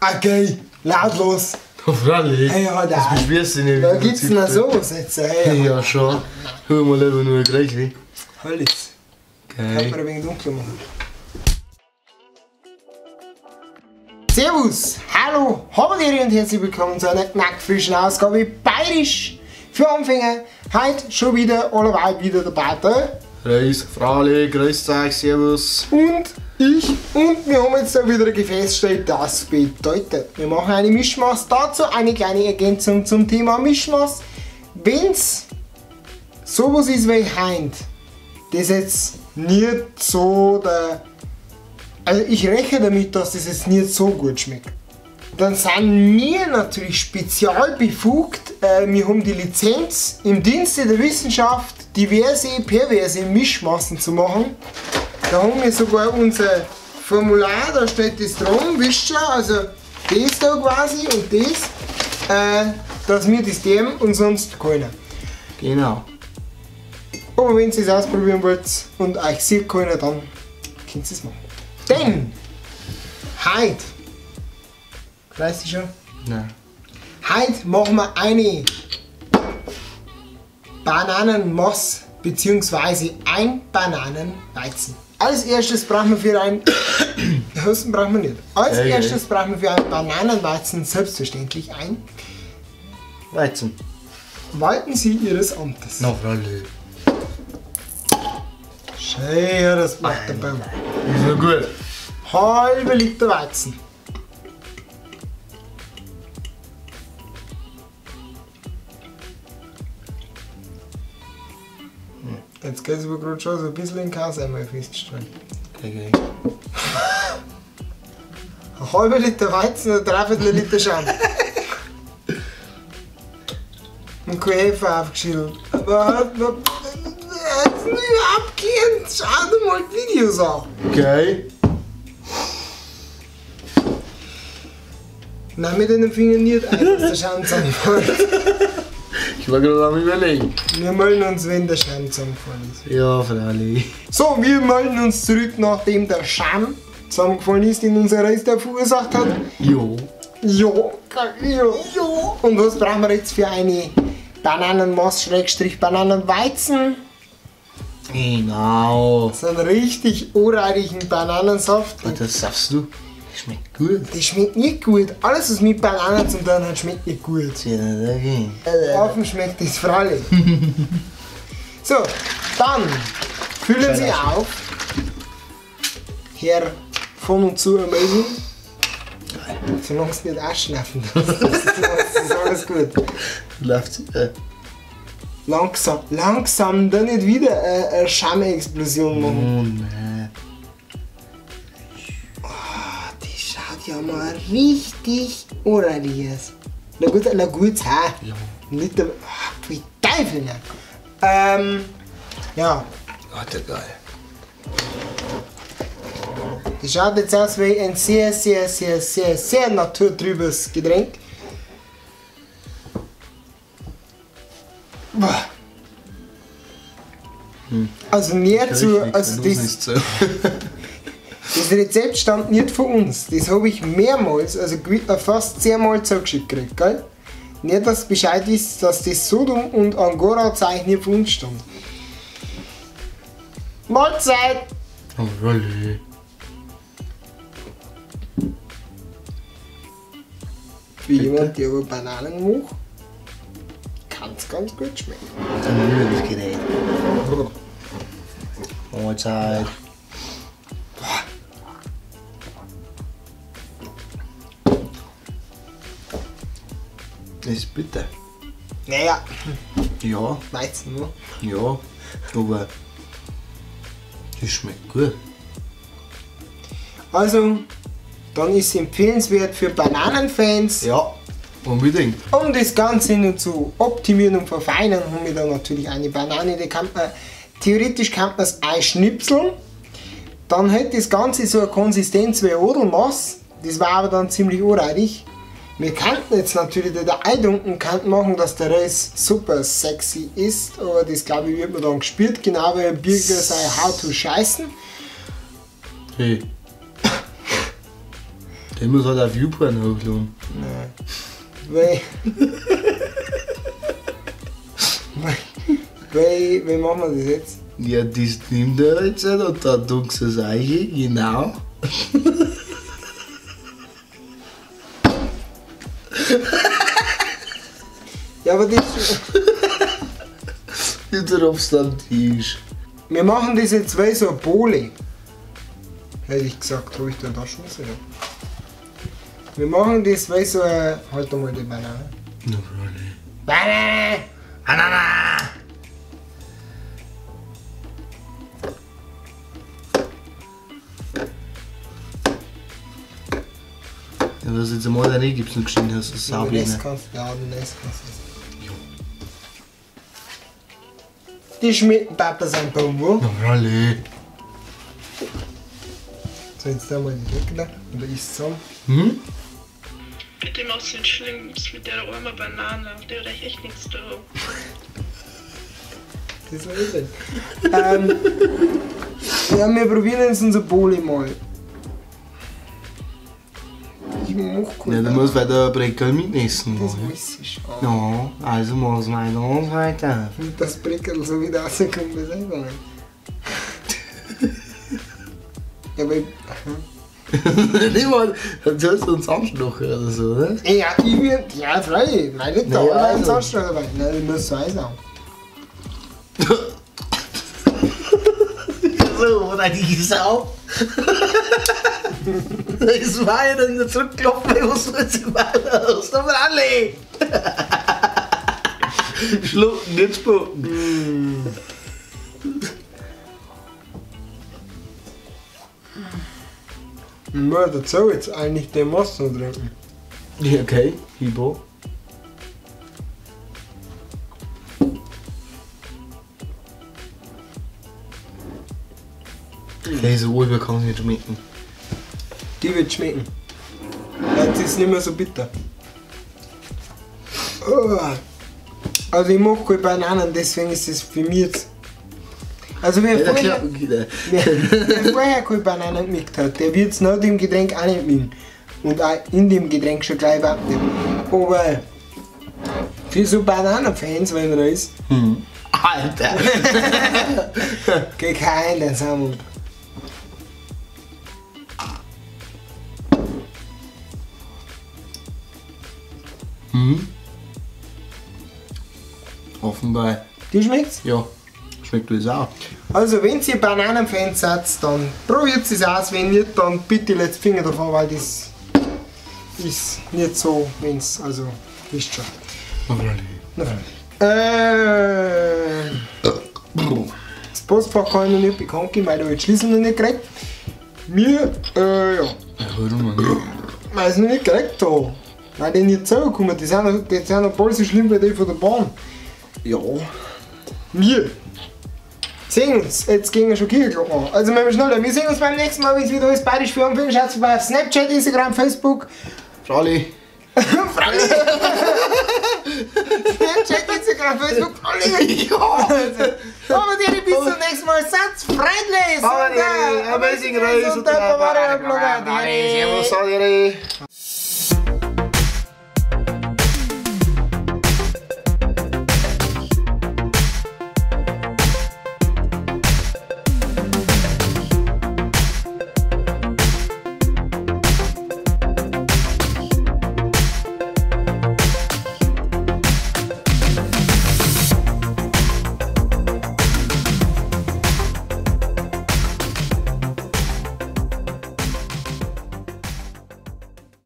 Okay, lautlos. Freilich. Hey, ja, das beschwerst du nicht. Da gibt's noch sowas jetzt. Hey, ja, schon. Hör mal lieber nur ein Grächli. Holz. Okay. Kann man ein wenig dunkel machen. Servus, hallo, habet und herzlich willkommen zu einer knackfrischen Ausgabe Bayerisch für Anfänger. Heute schon wieder allerweil wieder dabei der Reis, Frale, grüßt euch, servus. Und ich. Und wir haben jetzt da wieder ein Gefäß gestellt, das bedeutet, wir machen eine Mischmaß. Dazu eine kleine Ergänzung zum Thema Mischmaß. Wenn's sowas ist wie heint, das jetzt nicht so der... Also ich rechne damit, dass das jetzt nicht so gut schmeckt. Dann sind wir natürlich spezialbefugt, wir haben die Lizenz im Dienste der Wissenschaft diverse, perverse Mischmassen zu machen. Da haben wir sogar unser Formular, da steht das dran, wisst ihr, also das da quasi und das, dass wir das dem und sonst keiner. Genau. Aber wenn ihr es ausprobieren wollt und euch sieht keiner, dann könnt ihr es machen. Denn heute, weißt du schon? Nein. Heute machen wir eine Bananenmass bzw. ein Bananenweizen. Als erstes brauchen wir für ein Husten brauchen wir nicht. Als erstes brauchen wir für ein Bananenweizen selbstverständlich ein Weizen. Walten Sie Ihres Amtes. Na, freilich. Schön, das macht der Baum. Ist ja gut. Halbe Liter Weizen. Jetzt geht es aber gerade schon so ein bisschen in den Käse einmal feststellen. Okay. Ein halber Liter Weizen und ein dreiviertel Liter Schaum. Und keine Hefe aufgeschüttelt. Aber hat noch nicht abgehend. Schau dir mal die Videos an. Okay. Nein, mit den Fingern nicht ein, dass der Schaum zusammenfällt. Ich war gerade am Überlegen. Wir melden uns, wenn der Schaum zusammengefallen ist. Ja, freilich. So, wir melden uns zurück, nachdem der Schaum zusammengefallen ist, den unser Reis der verursacht hat. Jo. Jo. Jo. Jo. Und was brauchen wir jetzt für eine Bananenmass Schrägstrich Bananenweizen? Genau. So einen richtig ohrreirigen Bananensaft. Und das saufst du? Das schmeckt gut. Das schmeckt nicht gut. Alles, was mit Bananen zu tun hat, schmeckt nicht gut. Offen schmeckt das freilich. So, dann füllen Sie auf. Herr von und zu Amazing. Solange es nicht ausschlafen. Das ist alles gut. Läuft. Langsam, langsam, dann nicht wieder eine Schamexplosion machen. Oh nein. Ja, mal richtig ordentlich aus. Na gut, ha. Ja. Nicht der, ach, wie Teufel, ne? Ja. Ach, der geil. Das schaut jetzt aus wie ein sehr, sehr, sehr, sehr, sehr naturtrübes Getränk. Boah. Hm. Also näher zu, also das. Das Rezept stammt nicht von uns, das habe ich mehrmals, also fast 10-mal zugeschickt gekriegt, gell? Nicht, dass Bescheid ist, dass das Sodom und Angora-Zeichen nicht von uns stammt. Mahlzeit! Oh, really? Für jemand, der aber Bananen macht, kann es ganz gut schmecken. Ein müdes Gerät. Mahlzeit! Das ist bitter. Naja. Ja. Weizen, ne? Ja, aber das schmeckt gut. Also, dann ist es empfehlenswert für Bananenfans. Ja, unbedingt. Um das Ganze nur zu optimieren und verfeinern, haben wir da natürlich eine Banane. Die kann man, theoretisch kann man es einschnipseln. Dann hätte das Ganze so eine Konsistenz wie Odelmass. Das war aber dann ziemlich anreidig. Wir könnten jetzt natürlich da eindunken, könnten machen, dass der Reis super sexy ist, aber das glaube ich wird man dann gespürt, genau wie ein Birger sei How to scheißen. Hey. Der muss halt auf YouPorn hochladen. Nein. Weil. Wie machen wir das jetzt? Ja, das nimmt er jetzt und dann dunkst du es rein, genau. Ja, aber das. Du tropfst am Tisch. Wir machen das jetzt weil so eine Bowle. Hätte ich gesagt, habe ich da ein Taschenmesser? Ja. Wir machen das weil so eine. Halt doch mal die Banane. Na, freilich. Banane! Banane! Ja, was jetzt einmal da nicht gibt's noch geschnitten hast, das ist Ja, Saubene. den kannst du, ja, den Rest kannst du essen. Die schmecken Papa sein Baum, wo? Na, freilich. So, jetzt da mal die Decke da. Oder isst zusammen. Hm? Bitte machst du nichts Schlimmes mit der armen Banane. Der hat echt nichts da. Das war nicht. Ja, wir probieren jetzt unser Bowle mal. Ich mach gut. Ja, du musst weiter Breckerl mitessen. Das ne? weiß ich schon. Ja, also mach's weiter und weiter. Und das Breckerl so wieder rauskommt, ist einfach nicht. Ja, aber ich. Nicht mal, dann sollst du uns anschnochen oder so, oder? Ja, ich würd. Ja, freilich. Meine da, Ja, also. also. Anschnochen dabei. Nein, ich muss so eins haben. So, oder die Sau. Das war ja dann wieder zurückgelaufen, was soll ich machen? Aus der Bralle! Schlucken, nicht spucken. Ich muss dazu jetzt eigentlich den Most noch trinken. Ja, okay, Hibo. Diese Urbe kann nicht schmecken. Die wird schmecken. Jetzt ist es nicht mehr so bitter. Oh. Also ich mag keine Bananen, deswegen ist es für mich jetzt. Also wer Ja, vorher, klar. wer vorher keine Bananen gemischt hat, der wird es nach dem Getränk auch nicht mischen. Und auch in dem Getränk schon gleich überhaupt nicht. Aber für so Bananenfans, wenn er ist, Alter! geh kein den Samen. Mhm. Offenbar. Die schmeckt's? Ja, schmeckt das auch. Also wenn ihr Bananenfans seid, dann probiert es aus, wenn nicht, dann bitte lasst Finger davon, weil das ist nicht so, wenn's, also, wisst schon. Na, freilich. Na freilich. Das Postfach kann ich noch nicht bekannt geben, weil da hab ich die Schlüssel noch nicht gekriegt. Wir, ja, Ja, warum nicht? weil ich es noch nicht gekriegt habe. Weil die nicht zugekommen, die sind noch voll so schlimm wie die von der Bahn. Ja. Wir sehen uns. Jetzt gehen wir schon Kirchenglocken an. Also machen wir schneller. Wir sehen uns beim nächsten Mal, wenn es wieder alles bayerisch für anfängt. Schaut vorbei auf Snapchat, Instagram, Facebook. Fralli. Fralli. Snapchat, Instagram, Facebook. Fralli. Ja. Aber dir bis zum nächsten Mal. Seid freundlich. Amazing Race und der Bavaria Blogger. Servus, Adi.